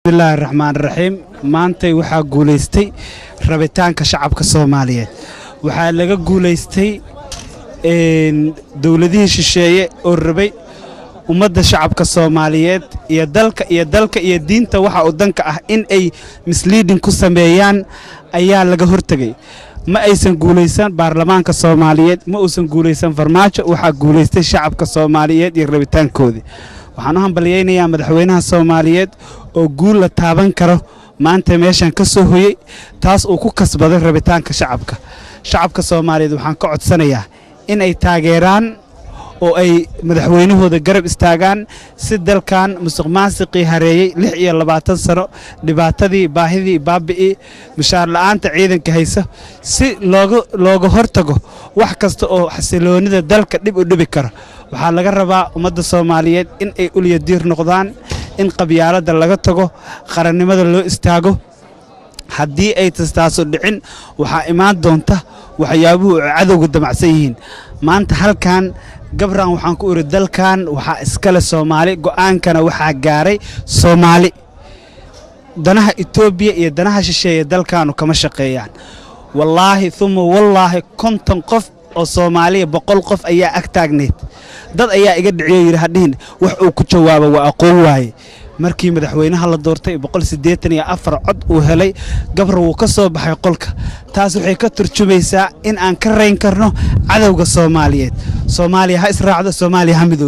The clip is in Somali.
Bismillaahi raxmaan raxiim. Maantay waxaa guulaystay rabitaanka shacabka Soomaaliyeed. Waxaa laga guulaystay dowladihii shisheeye oo rabay ummadda shacabka Soomaaliyeed iyo dalka iyo dalka iyo diinta waxa uu danka ah in ay misleading ku sameeyaan ayaa laga hortegay. Ma aysan guulaysan baarlamaanka Soomaaliyeed, ma uusan guulaysan Farmaajo, waxaa guulaystay shacabka Soomaaliyeed iyo rabitaankoodii. Waxaan u hambalyaynayaa madaxweynaha Soomaaliyeed oo guul la taaban karo maanta meeshan ka soo hoyey, taas uu ku kasbaday rabitaanka shacabka. Shacabka Soomaaliyeed waxaan ka codsanayaa in ay taageeraan oo ay madaxweynahooda garab istaagaan si dalkan musuqmaasuqii hareeyey 26 sano, dhibaatadii, baahidii, baabi'ii, mushaar la'aanta ciidanka haysa, si looga hortago wax kasta oo xasiloonida dalka dhib u dhibi karo. Waxaa laga rabaa ummadda Soomaaliyeed in ay ulya diir noqdaan, in qabyaaladda laga tago, qarannimada loo istaago. Haddii ay tastaasu dhicin, waxaa imaan doonta waxyaabuhu ay cadowga damacsan yihiin. Maanta halkan Gabraan waxaan ku iri, dalkan waxaa iskale Soomaali, go'aankana waxaa gaaray Soomaali. Danaha Etoobiya iyo danaha shisheeye dalkaanu kama shaqeeyaan. Wallaahi uma wallaahi, 50 qof oo Soomaaliya, 100 qof ayaa ag taagnayd. Dad ayaa iga dhiciyo yidhi, hadhihin wax uu ku jawaabo waa aqoon waaye. Markii madaxweynaha la doortay 184 cod uu helay, Gabra wuu ka soo baxay qolka. Taas waxay ka turjumaysaa in aan ka rayn karno cadowga Soomaaliyeed. Soomaaliya ha israacdo, Soomaaliya ha midowdo.